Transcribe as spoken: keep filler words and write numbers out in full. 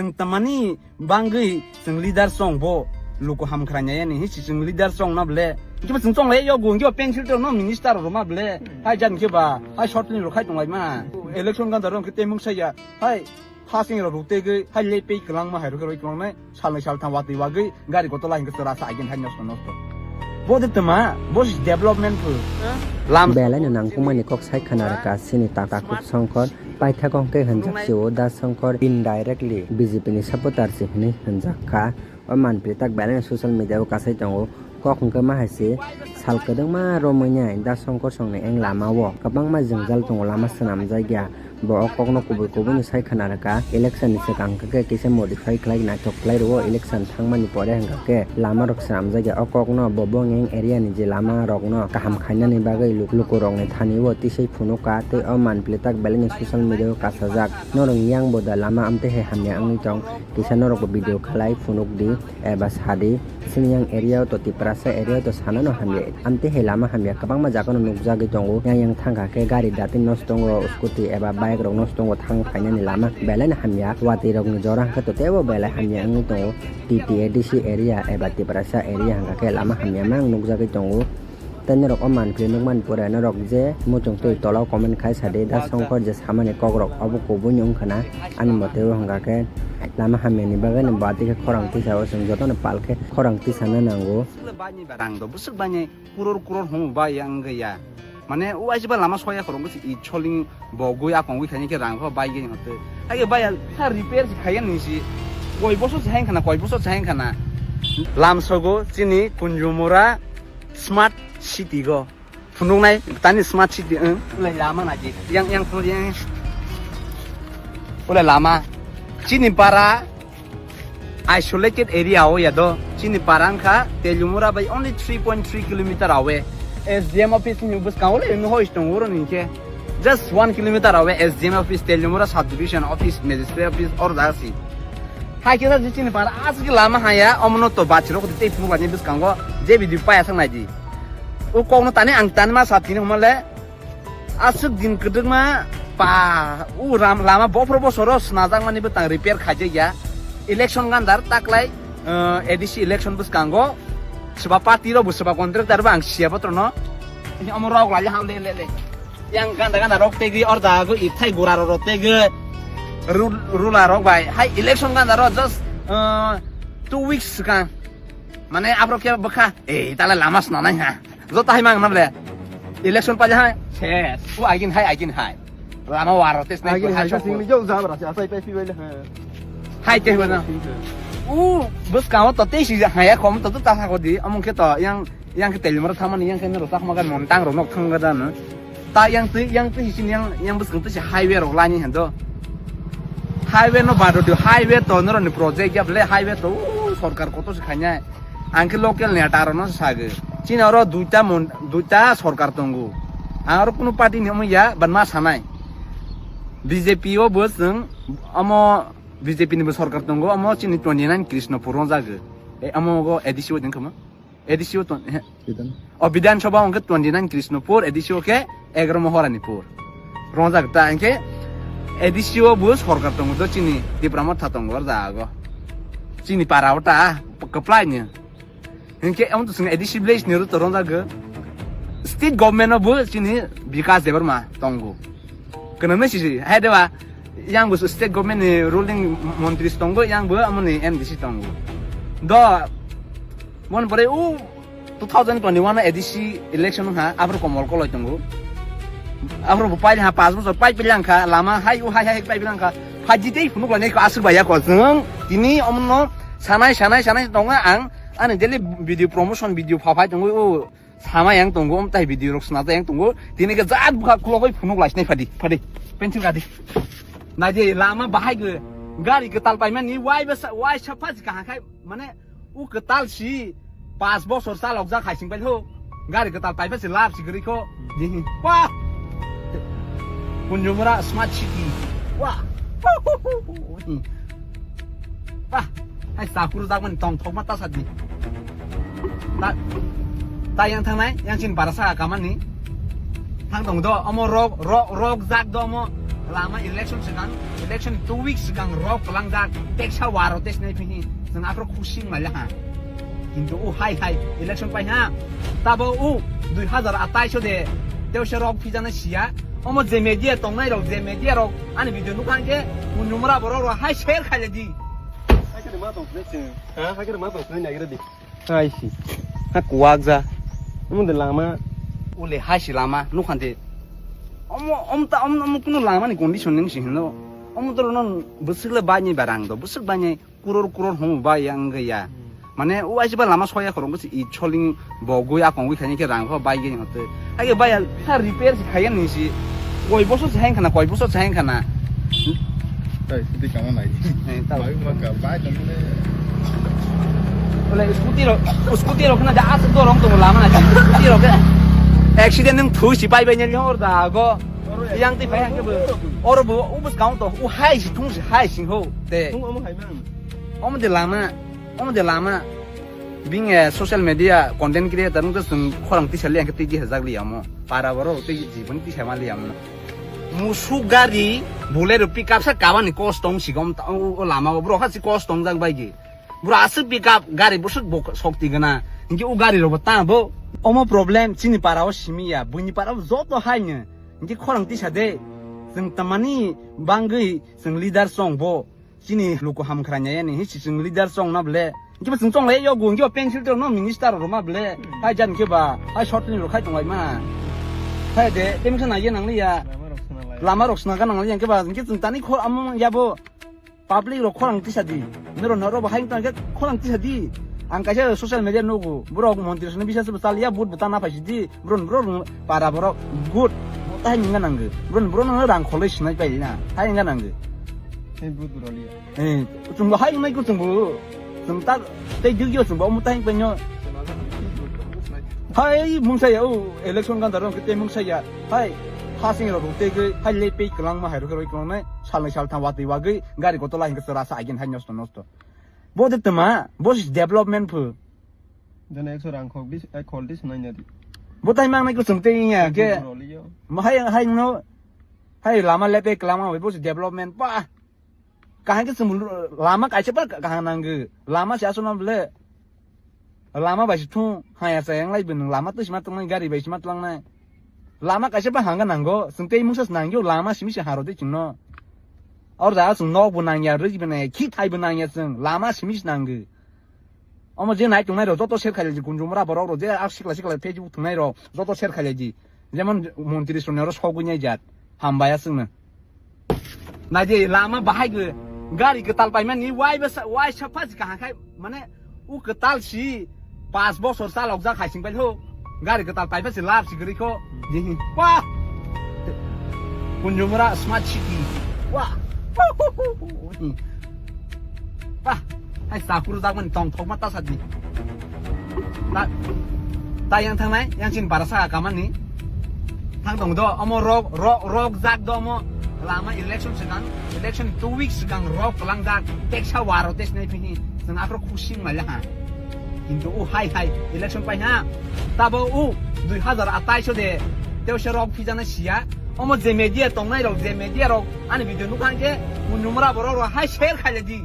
Chwng tamani bangwi chwng leader chwng bo luku hamkhrai nai ani hi chwng leader chwng na ble. Hinkhe bo chwng chwng lai yo gung yo pencil to no minister ro ma ble. Hai jan khe ba hai short film ro khai tong lai ma. Election gan daro khe temung saya. Hai hasing ro ruk te gwi hai le pei kwlang ma hai ro roi kwlang nai. Salnwi saltham watwi wagwi gari kotola hinkhe chwra sa agin hai nosto nosto. Bo de tma bo si development phu. Lam Belai no nangkukmani kok sai khana rwkha chini ta-, takhuk Songkor. Paithago hwnkhe hwnjak sio Da Songkor indirectly B J P ni supporter se hwnwi hwnjak kha. O manpli tak belai no social media o kasai tongo. Kok hwnkhe ma hai se sal kwdwngma romwi nai Da Songkor songni eng lama o kwbangma jwngjal tongo, lama swnamjak ya. Bo o kokno kubui kubui no sai khwna rwkha. Election ni swkang hwnkhe kisa modify khlai naithok khlai rwo. Election thangmani pore hwnkhe lama rok swnamjak ya. O kokno bo Bongeng area ni je lama rokno kaham khainani bagwi luk-, luku rokni thani o tisai phunukha tei o manpli tak belai ni social media o kasajak. Norok yang bo da lama amtwi hai hamya wngwi tong? Kisa norok bo video khalai phunuk di eba sa di. Chini yang area o to Tiprasa area o to sana no hamya. Amtwi hai lama hamya kwbangma jaga no nukjagwi tongo. Yang yang thangkha khe gari dati nosto tongo, scooty eba bike rok nosto tongo thang phainani lama belai no hamya. Watwi rok ni jora hwnkhe to teibo belai hamya wngwi tongo. T T A D C area eba Tiprasa area hwnkha khe lama hamya mang nukjagwi tongo. Tei norok o manpli nukmani pore norok je muchung twi tola o comment khai sa di, Da Songkor je samani kokrok obo kubui ni wngkha na. Ani mote o hwnkha khe lama hamya ni bagwi no bati khe khorang tisa o chwng joto no pal khe khorang tisa na nango. Bwswk le bai ni ba rang do, bwswk bai ni kuror kuror hwnwi bai ya wngwi ya. Mane o aisiba lama soya khorok bwswk i choling bo gwi akong gwi khaini khe rang pha bai gini hote. Hai khe bai ya, kha repair se khaiya ni si. Koi bosor se hain khana, koi bosor se hain khana. Lam sogo chini Kunjumura smart city go. Phunuknai tani smart city, eh, ulai lama naji. Yang, yang phunuk yang. Ulai lama. Chini para isolated area o ya do. Chini para wngkha Teliamura bai only three point three kilometer away. S D M office ni bwskango le no hoi tong oro ni khe. Just one kilometer away S D M office, Teliamura subdivision office, magistrate office or jaga si. Hai khe je chini para aswk lama haya, omono to bachirok tei phunukmani bwskango je video paya thang nai di. O kokno tani ang tani ma sa tini hwnmale aswk din kwdwkma pa u ram lama bophro bosoro swnajak mani bwtang repair khaijak ya. Election gandar taklai, eh, A D C election bwskango swba party rok bo swba contractor bo ang siya botrono. Omo rok lai ha le le le. Yang ganda ganda rok tegwi orda go ithai gura rok tegwi ru-, ruler rok bai hai election ganda rok just, uh, two weeks swkang mane aphro khe bwkha ei tala lama swnanai ha joto hai mang namle election paja hai ses u agin hai agin hai lama waro tes nai agin hai singli jok jabra se asai pai pi bai le ha hai te bana u bwskang o to tei si haya khom to ta sa ko di among khe to yang Yang khe Teliamura thangmani, yang khe norok chakma gari montang rok nok thang gada no. Ta yang twi, yang twi sini yang, yang bwswk twi si highway rok lani hando. Highway no bado di, highway to norok ni project ya ble highway to, uh, sorkar koto se khainai. Ang khe local neta rok no sage. Chini oro duita mon-, duita sorkar tongo. Ang oro kunu party ni omo ya, ban ma sanai. B J P o bo chwng omo B J P ni bo sorkar tongo, omo chini twenty nine Krishnapur o jago. E, omo go A D C o din khama. A D C o ton, he. Bidhan. O Bidhan Sabha hwnkhe twenty nine Krishnapur, A D C o khe egaroh Maharanipur. Rongjak ta hwnkhe A D C o bo sorkar tongo do chini Tipra Motha tongo o jaga o. Chini para o ta kwplai ni. Hwnkhe omo to chwng A D C village ni ro to rongjak go. State government o bo chini Bikash Debbarma tongo. Kwno mesi si, hai deba, yang bo state government ni ruling montri tongo, yang bo amoni M D C tongo. Do, mon pore u two thousand twenty-one A D C election ha, abro komol koloi tongo. Abro bo pai ha, pas bosor pai pilang kha, lama hai u hai hai pai pilang kha. Phaji tei phunuk lanai ko aswk baya ko jwng, tini omno sanai, sanai, sanai tongo ang, ani daily video promotion video pha phai tongo u. Sama yang tongo, um, tai video rok swnajak yang tongo. Tini khe jat bwkha khulogwi phunuk lai sinai phadi, phadi. Pencil gadi. Naidi lama bahai gw. Gari kwtal paimani wai bwsa, wai sapha si kaham khai, mane, u kwtal si pas bosor chalok jak hai sing pai ho. Gari kwtal paipa si lab si gri kho. Dihi. Wah. Kunjumura Smart City. Wah. Wah. Hai sakur jak mani tong thok ma ta sadi. Ta, ta yang thangnai, yang chin bara saka kamani. Thang tong do, omo rok, rok, rok jak do omo. Lama election swkang, election two weeks swkang rok kwlangjak, teksa waro tei sinai phihi, chwng aphro khusing mali ha. Kintu o hai hai election pai ha, tabo o dui hazar atais o de, tei se rok phijana siya, omo je media tongnai rok, je media rok ani video nukha hwnkhe, Kunjumura borok rok hai share khaile di. Hai khe ma tong phre chwng. Ha, hai khe ma tong phre nai gre di. Hai si. Ha kuwak ja. Omo de lama. Ule hai si lama, nukha de. Omo, om ta, om, omo kuno lama ni condition ning si hino. Omo to no bwswk le bai ni barang do, bwswk bai ni kuror kuror hom bai yang ya. Mane o aisi ba lama soya khorong bwswk i choling bo gui akong gui khaini khe rang kho bai gini hote. Hai khe bai ya, ha repair si khaya ni si. Koi boso se hang khana, koi boso se hang khana. Tai sidi kama nai. Eh, tao. Bai ma ka bai tong le. Ole scooty ro, scooty ro khna ja as dorong tong lama na scooty ro ke. Accident nung thui si bai bai ni hor da go. Yang ti pai hang ke bo. Oro bo u bus count to. U hai si thung si hai sing ho. Te. Thung omo hai mang. Omo de lama. Omo de lama. Bing, eh, social media content creator nung to sung khorang tisa li ang ke tigi hajak li amo. Para boro tigi jibon tisa ma li amo. Musu gari, Bolero pickup sa kabani kos tong sigom ta, o, o lama o bro ha si kos tong jak bai gi. Bro aswk pickup gari bwswk bo shokti gana. Hinke o gari robo ta bo. Omo problem chini para o simi ya, buini para o joto hai ne. Hinke khorang tisa de. Chwng tamani bangwi chwng leader song bo. Chini luku ham khwranya yani hi si chwng leader chong na ble. Hinke ba chwng chong lai yo gu hinke ba pencil to no minister ro ma ble. Hai jan ke ba hai short film ro khai tong lai ma. Hai de tem khana ye nang li ya. Lama rok sna ga nang li ya ke ba hinke chwng tani khor amung ya bo. Public rok khorang tisa di. Nero noro bo hai tong ke khorang tisa di. Ang kaisa social media nugu. Borok montri sini bisa se chal ya but butana phai si di. Bron bron para borok good. Bo tai ninga nanggo. Bron bron nang rang kholoi sinai pai na. Hai ninga nanggo. Hai but bro li. Eh, chwngbo hai wngnai ko chwngbo. Chwng ta tei dugyo chwngbo omo tai penyo. Hai mungsa ya o election gan daro ke te mungsa ya. Hai hasing rok tei gwi hai le pei kwlangma hai rok roi kwlangnai. Salnai saltham watwi wagwi gari kotola hingke chwra sa again hai nosto nosto. Bo de tma, bo si development phu. Jana ekso rang khok dis, ek khol dis nai nadi. Bo tai mang nai ko chwng tei ya ke. Bro li yo. Ma hai hai no. Hai lama lepe kwlama bai bo si development pa. Kahang ke sumul lama kaisa pa kahang nanggo. Lama si asuna ble. Lama bai si thung haya sa yang lai bin lama to sima tong nai gari bai sima tlang nai. Lama kaisa pa hanga nanggo. Sung tei musa nangyo lama simi si haro de chingno. Or da sung nok bo nangya rwi bin nai khi thai bo nangya sung lama simi si nanggo. Omo je nai tongnai rok joto share khailai di, Kunjumura borok rok je ak sikla sikla Facebook tongnai rok joto share khailai di. Jemon montri songni oro sogwi nai jat. Hambai aswkno. Nai di lama bahai gwi gari kwtal paimani wai bwsa, wai sapha si kaham khai mane u kwtal si pas bosor chalok jak hai sing pai ho. Gari kwtal paipa se lab si gri ko. Wah. Kunjumura smart city. Wah. Wah. Hai sakuru jak mani tong thok ma ta sadi. Ta, ta yang thang nai, yang chin para sa kamani. Thang tong do, omo rok, rok, rok jak do omo. Lama election segan, election two weeks segan rok lang jak. Teksa waro tes nai pini. Sang afro khusing mala ha. Kintu o hai hai election pai ha. Tabo o dui hazar atais o de teo se rok phijana siya. Omo je media tongnai rok, je media rok ani video nukha hwnkhe Kunjumura borok rok hai share khaile di.